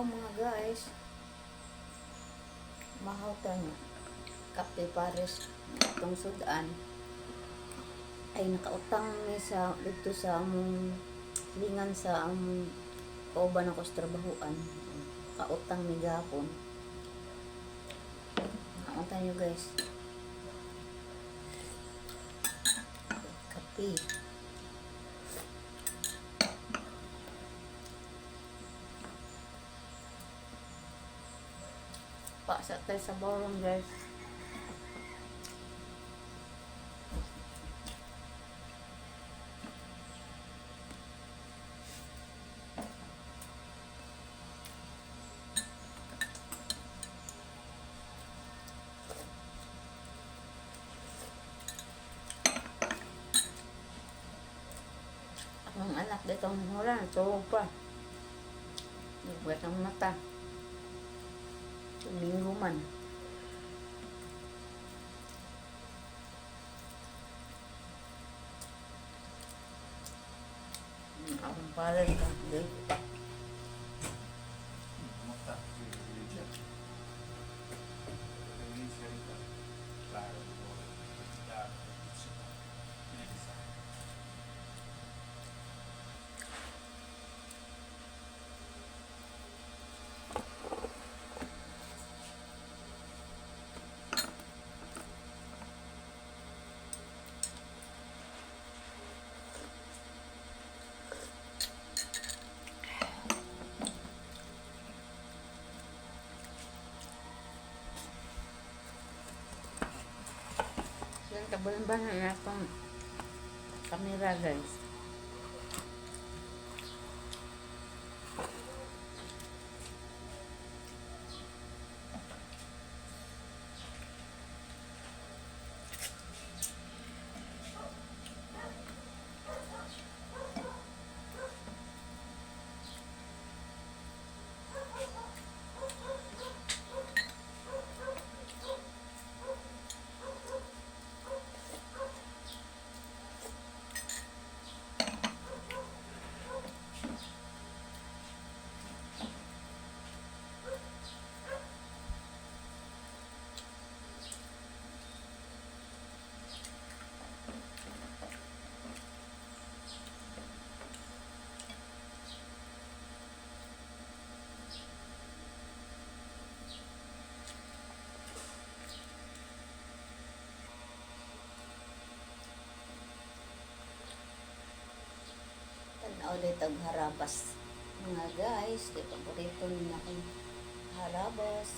Mahaw, mga guys. Mahaw ta nga. Kape pares atong sudan. Ay nakautang ni sa dito sa among lingan sa among kauban ako sa trabahuan. Kautang ni gapon. Nakautang nyo, guys. Kape. Pasa tayo sa ballroom, guys. Akong anak dito ang wala, tulog pa. Nagbuhat ang mata. Linggo man. Akong palad ka. Late pa. Mata, iglesia. La iglesia ahorita. Claro, ya, tiene que estar. Yan, kabalan na akong kamera, guys. Tanaw ulit ang harabas. Mga guys, di paborito nila akong harabas.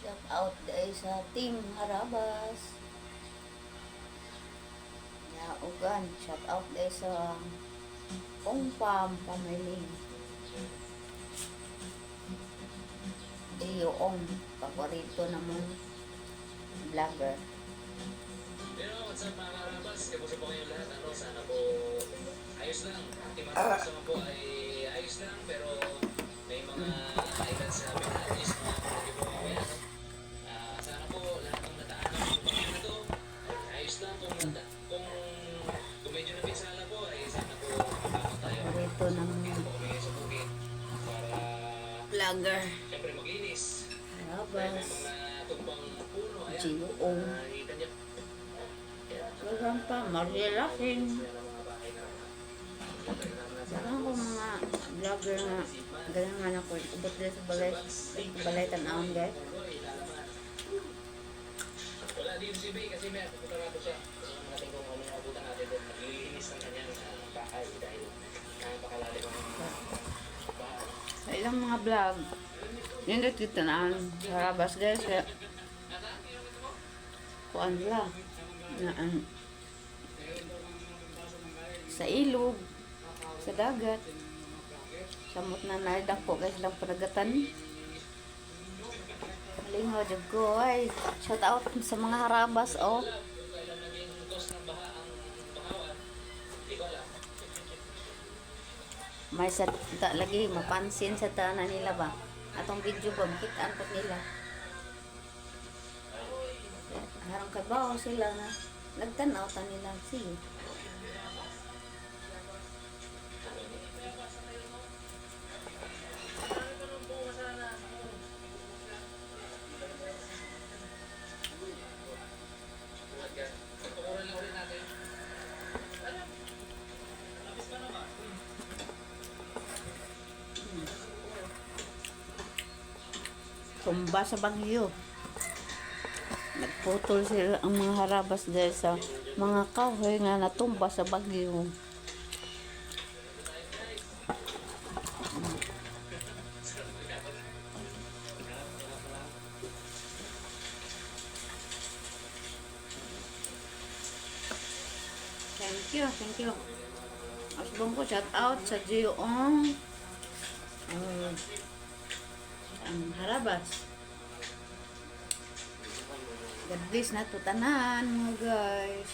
Shout out guys sa Team Harabas. Naugan, shout out guys sa Ongpam family. Gio Ong, paborito namong vlogger. Pero what's up, mga karabas? Kamusta po kayong lahat? Ano, sana po ayos lang. Ating mga kasama po ay ayos lang, pero may mga ilan sa amin na at least mga palagi po mamaya. No? Ah, sana po lahat ng nadaanan ng bagyo na to, ayos lang kung medyo napinsala po ay sana po makapagod tayo. Paborito ng Kaya po kami sa bukid para vlogger. syempre maglinis. Dahil may Harabas. mga tumbang puno, ayan. Gio Ong. Nakikita niyo. Ayan. Meron pa, Mariela King. Saka ko mga vlogger nga, ganun nga ako, ubot din sa balay, balay tanawon, guys. Wala dito si Bay kasi may pupunta nga po siya. Tingnan natin kung ano yung abutan natin doon. Maglilinis ng kanyang bahay dahil napakalalim ang bahay. Sa ilang mga vlog, yun dito tanawon, sa labas, guys, kaya, kuan sila, na, sa ilog, sa dagat, samot na naidako guys lang panagatan. Lingaw jud ko ay shout out sa mga harabas oh. Alam kung kailan naging cause ng baha ang bahawan. Hindi ko alam. May sa ta, lagi mapansin sa tanan nila ba atong video ba makitaan po nila harang kabaw sila na nagtanaw ta nila sige. Natumba sa bagyo. Nagputol sila ang mga harabas dahil sa mga kahoy nga natumba sa bagyo. Thank you, thank you. Asbong ko, shout out sa Gioong ang harabas. God bless na to tanan, mga guys.